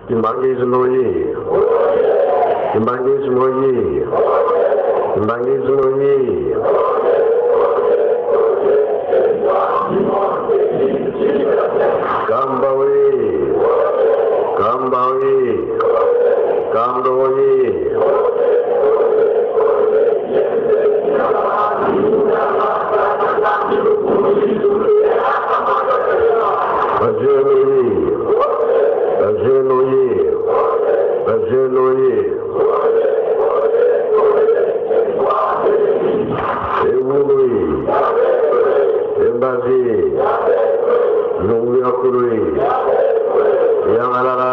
Kimbanguisme oye! Kimbanguisme oye! Kimbanguisme oye! Kamba oye! Kamba oye! Kamba oye! Bajeune oye! Bajeune oye! Bajeune oye! Ewulu oye! Embazi! Lungu ya kulu oye! Yangalala!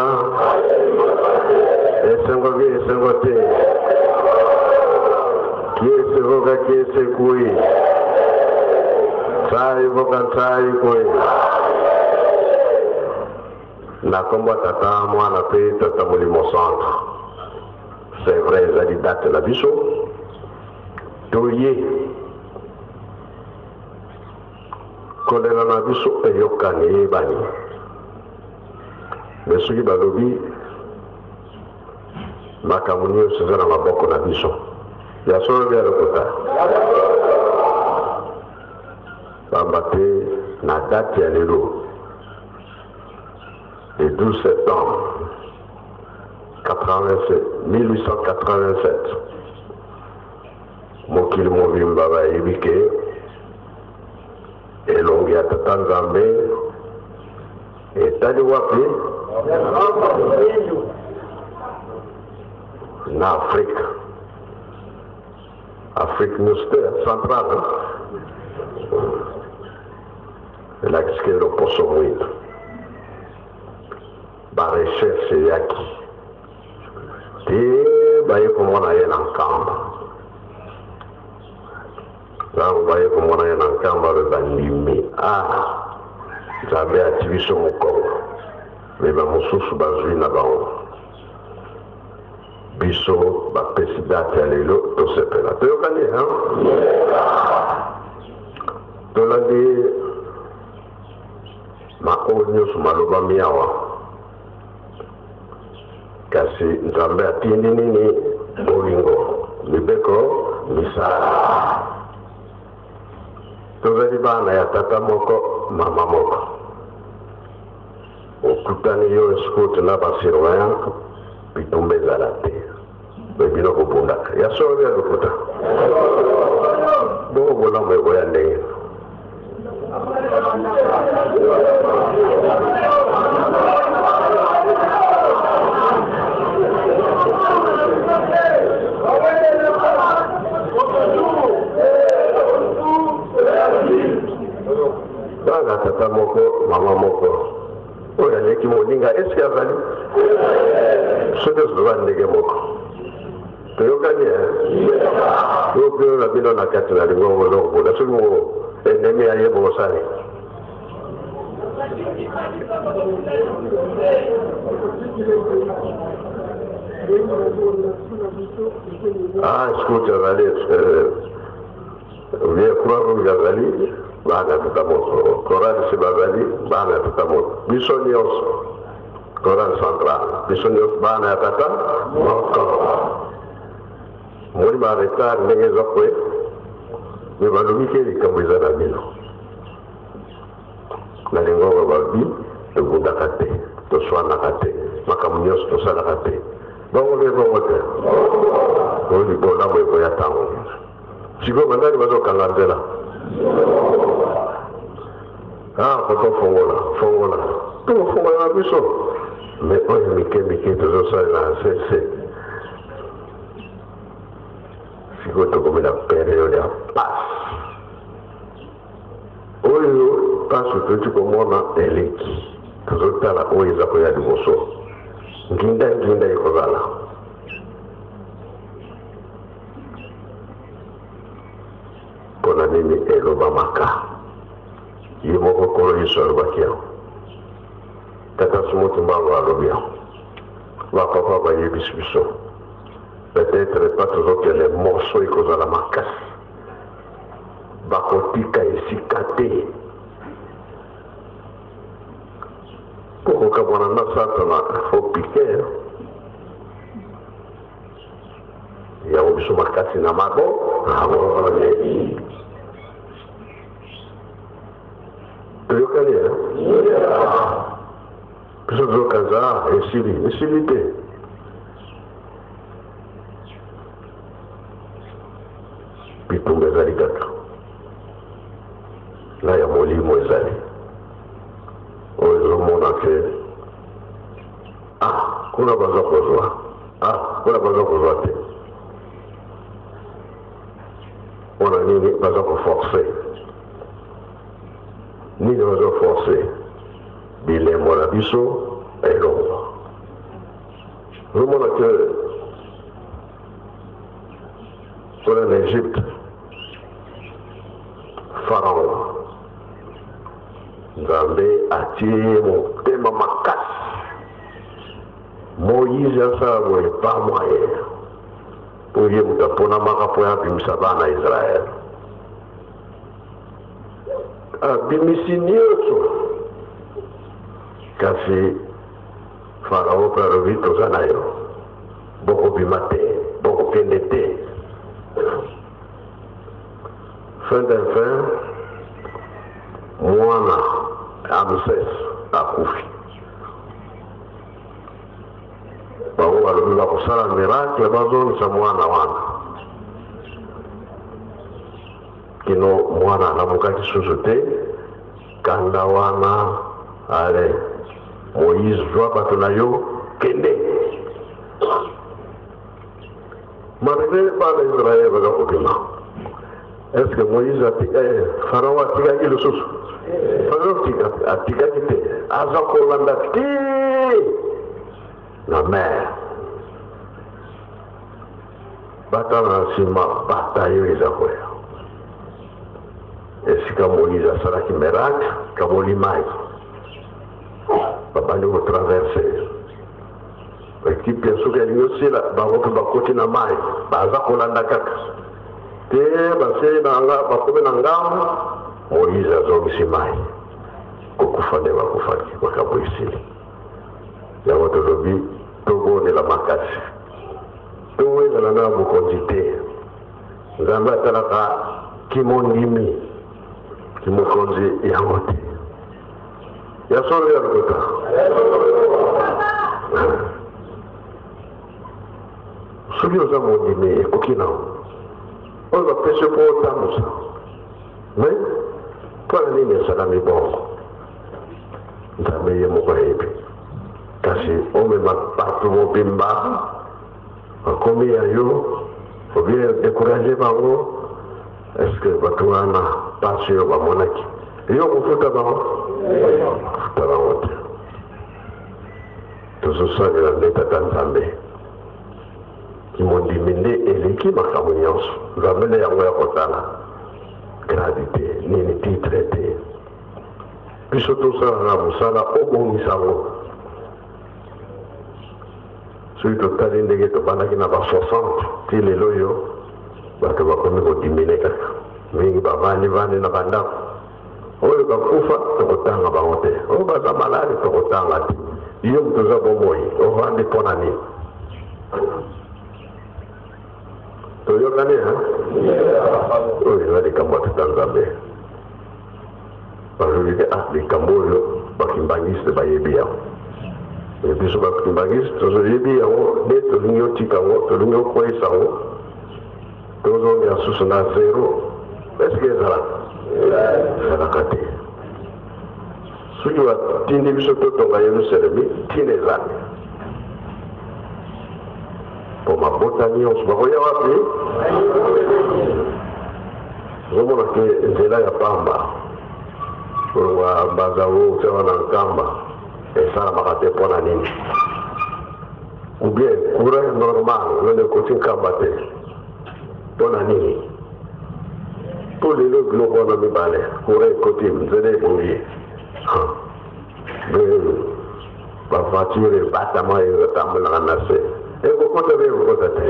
Esengo ki esengo te! Kiese voka kiese kui! Ntsai voka ntsai kui! Na nkombo ya Tata, Mwana mpe Tata Molimo Santu. C'est vrai, ezali date na biso. Toye kolela na biso eyokani eyebani. Mais soki balobi makambo nyonso eza na maboko na biso, ya solo mpe ya lokuta? Pamba te na date ya lelo le 12 septembre 87, 1887 mokili mobimba bayebi ke elongi ya Tata Nzambe etali wapi? Na Afrika. Afrique nyonso te, centrale elakisi ke loposo mwindo. Ba recherche eyaki te, baye komona ye na Nkamba. Ntango baye komona ye na Nkamba, be bandimi, ah, Nzambe ati biso mokongo, me bamosusu bazwi na bango. Biso bapesi date ya lelo, tosepela. Toyokani, hein? Tolandi maoyo nyonso malobami awa, kasi Nzambe atindi nini? Bolingo, mibeko, misala. Tozali bana ya tata moko, mama moko. Okutani yo scout na ba surveillant, bitumba ezala te, me bino kobundaka. Ya solo ya lokuta? Bongo bolamu ekoya ndenge? Bana tata moko, mama moko, oyo aleki moninga eske azali? Soki ozoza ndenge moko, toyokani oyo mpe na bino na kati na lingongo ozokobunda. Soki mo ennemi aye, bokosali ah scout azali bien, Croix Rouge azali bana tata moko, chorale si bazali bana tata moko, biso nyonso chorale centrale, biso nyonso bana ya tata moko. Moni ba retard ndenge eza kwe, me balobi ke likambo eza na bino na lingongo. Balobi tobundaka te, toswanaka te, makambo nyonso tosalaka te. Bongo mpe bongo te, oyo libolamu ekoya ntango sikoyo. Bandani bazokanga nzela. Ah, papa, fongola, fongola, tokofongola na biso. Me oyo mike mike tozosalela na sese. Sikoyo tokomi na période ya pasi. Oyo pasi toti komona eleki, tozotala oyo eza koya liboso. Nginda nginda ekozala. Mpona nini elobamaka? Ye moko Nkolo Yesu alobaki yango, Tata Simoki Mbango alobi yango, bapapa bayebisi biso. Peut-être pa tozokende morceau ekozala makasi, bakotika esika te. Mpo kokabwana na Satana faut piquer. Yango biso makasi na mabo mabondeli. Toyokani eh? Biso tozokanisa ah, esili esili te. Bitumba ezali kaka na ya molimo ezali oyo ezomona ke ah kuna baza kozwa ah kuna baza kozwa te mpona nini baza koforce nini baza force bilembo na biso elongwa ozomona ke kuna na Egypte Pharaon Nzambe atie ye motema makasi Moïse asala boye pas moyen mpo ye moto aponamaka mpo ya abimisa bana Israël abimisi nyonso kasi Farao mpe alobi toza na yo bokobima te bokokende te fin d'un fin mwana Ramses akufi bango balobi bakosala miracle bazongisa mwana wana kino mwana alamukaki susu te kanda wana ale Moïse zwa bato na yo kende malgré bana Israël baza kobima est ce que Moïse atika eh, Pharaon atikaki lisusu Pharaon atikaki te aza kolanda ti na mer batala na nsima batayo eza koya esika Moïse asalaki miracle kaboli mai babandi kotraverse ekipe ya soki elingi osila bango mpe bakoti na mai baza kolanda kaka te baseli bakomi na ngambo Moïse azongisi mai kokufa nde bakufaki makambo esili yango tolobi tobondela makasi towelana na bokonzi te Nzambe atalaka kimondimi kimokonzi yango te ya solo ya lokuta soki oza mondimi ekoki na oyo bapesi mpo otambusa me mpo na nini esalami bongo nzambe ye moko ayebi kasi omema bato mobimba bakomi ya yo obie décourage bango est ce que bato wana mpasi oyo bamonaki yo kofuta bango kofuta bango te tozosalela nde tata nzambe kimondimi nde eleki makambo nyonso nzambe nde yango ya kotala grade te nini titre te biso tosalaka mosala obongisa yango Soki totali ndenge tobandaki na ba 60 ti lelo oyo, bato bakomi kodimine kaka mingi, bavandi-vandi na bandako. Oyo bakufa tokotanga bango te, oyo baza maladi tokotanga te. Yo moto oza bomoi ovandi mpo na nini? Toyokani hein? Oyo eza likambo ya tata Nzambe. Balobi ke ah likambo oyo bakimbangiste bayebi yango. Me biso bakimbangiste tozoyebi yango nde tolingi otika yango, tolingi okweyisa yango, tozongela susu na zero. Eske ezalaka? Ezalaka te. Soki batindi biso totonga Yerusalemi, ntina ezali mpo mabota nyonso bakoya wapi? Ozomona ke nzela ya pamba kolongwa mbanza outa wana nkamba esalamaka te mpo na nini? Ou bien courant normal nani ekoti nkamba te mpo na nini? Mpo lelo biloko wana mibale courant ekoti nzela ebongi bavoiture ebatama etambolaka na se ekokota be ekokota te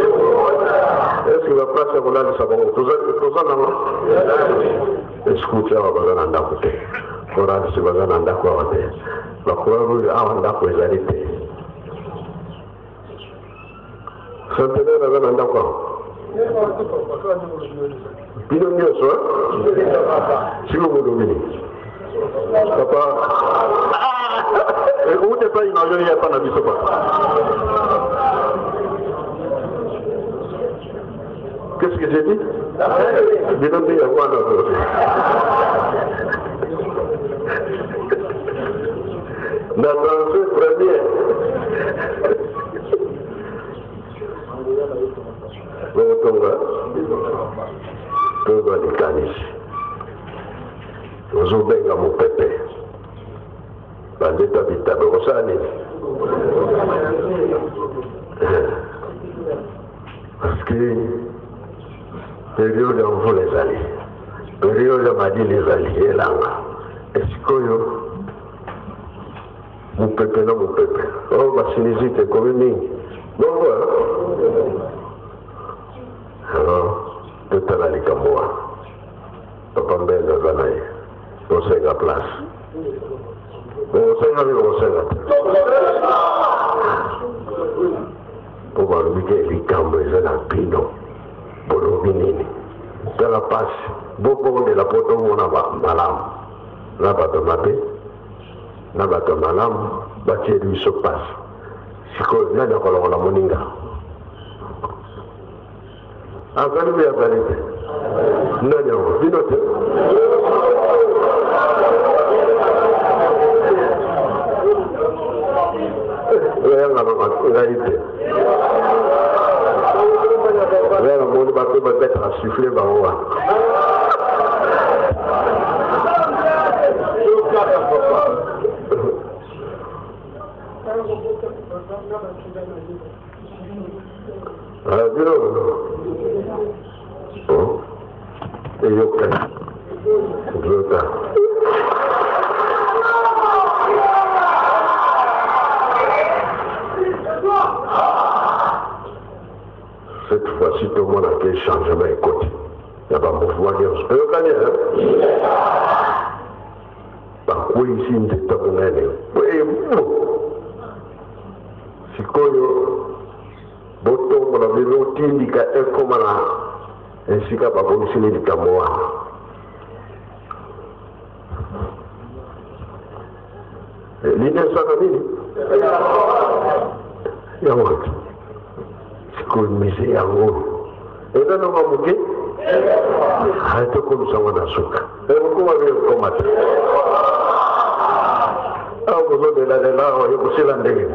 eske baplace ya kolalisa bango toza nango eskuti awa baza na ndako te koralisi baza na ndako awa te. Ba croix rouge awa ndako ezali te. Centenaire aza na ndako awa. Bino nyonso siko bolobi nini? Papa euti epai na yo, ye epa na biso papa. Qu'est-ce que j'ai dit? Bino nde yango wana. Na transfert premier. Bokotonga tozwa likanisi, ozobenga mopepe bandeta bitabe, okosala nini? Parce que periode ya mvula ezali, periode ya malili ezali, elanga esikoyo mopepe na mopepe oyo basinizite ekomi mingi bongo. Alors totala likambo wana. Papa Mbende aza na ye, tosenga place, bokosenga mpe bokosenga te, mpo balobi ke likambo eza na bino. Bolobi nini? Tala pasi, bobondela mpo tomona malamu. Na bato mabe na bato malamu batieli biso pasi. Sikoyo nani akolongola moninga? Azali mpe azali te. Nani yango? Bino te. Oyanga ngai te. Ngai namoni bato babetaka siffle bango wana. Bino eyokani nzota. Cette fois-ci tomona ke changement ekoti ya bamouvement nyonso. Eyokani, bakweyisi nzete monene. Sikoyo botombola bino, otindika ekoma na esika babongisili likambo wana. Lini esaka nini yango te. Sikoyo mise yango eza nonga moke, tokomisa ngo na suka. Ekokoma bino ekokoma te. Awa bozolelalela awa, ekosila ndenge?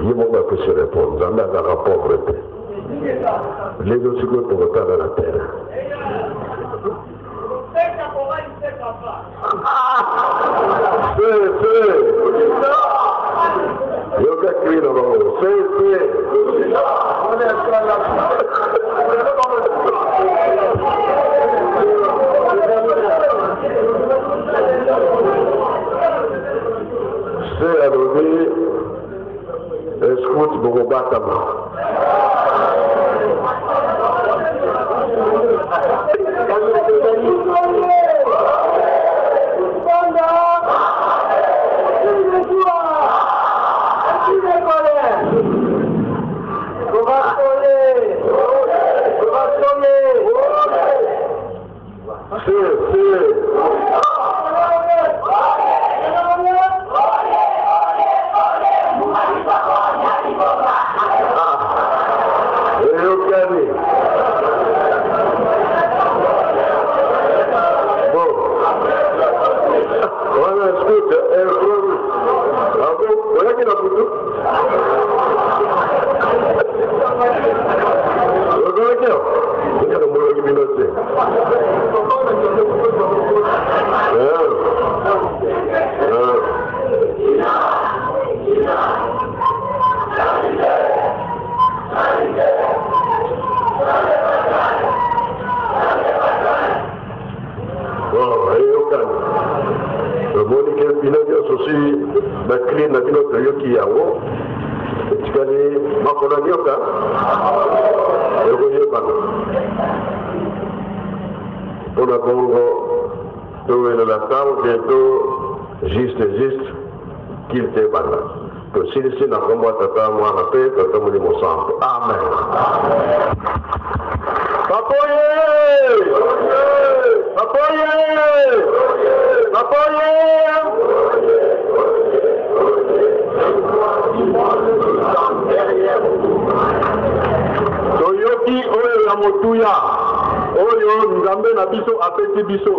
Ye moko apesi répondre. Nzambe azalaka pauvre te. Lelo sikoyo tokotala na terrain. Se se yoka cri na bango, se se. Se alobi escout bokobatama. Se se. Eyokani. Bon, wana scout abo oyaki na butu, ozalaki awa, onya namonaki bino te. Bon, eyokani. Omoni ke bino nyonso si Etikali makolo ya nyoka ekoyebana. Mpo na bongo towelela ntango bientôt juste juste kilte ebanda. Tosilisi na nkombo ya Tata, Mwana mpe Tata Molimo Santu. Amen. Papoye! Papoye! Papoye! Toyoki oyo ya motuya oyo Nzambe na biso apesi biso,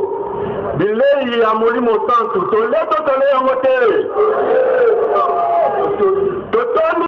bilei ya Molimo Santu. Tole to tole yango te? Totondi.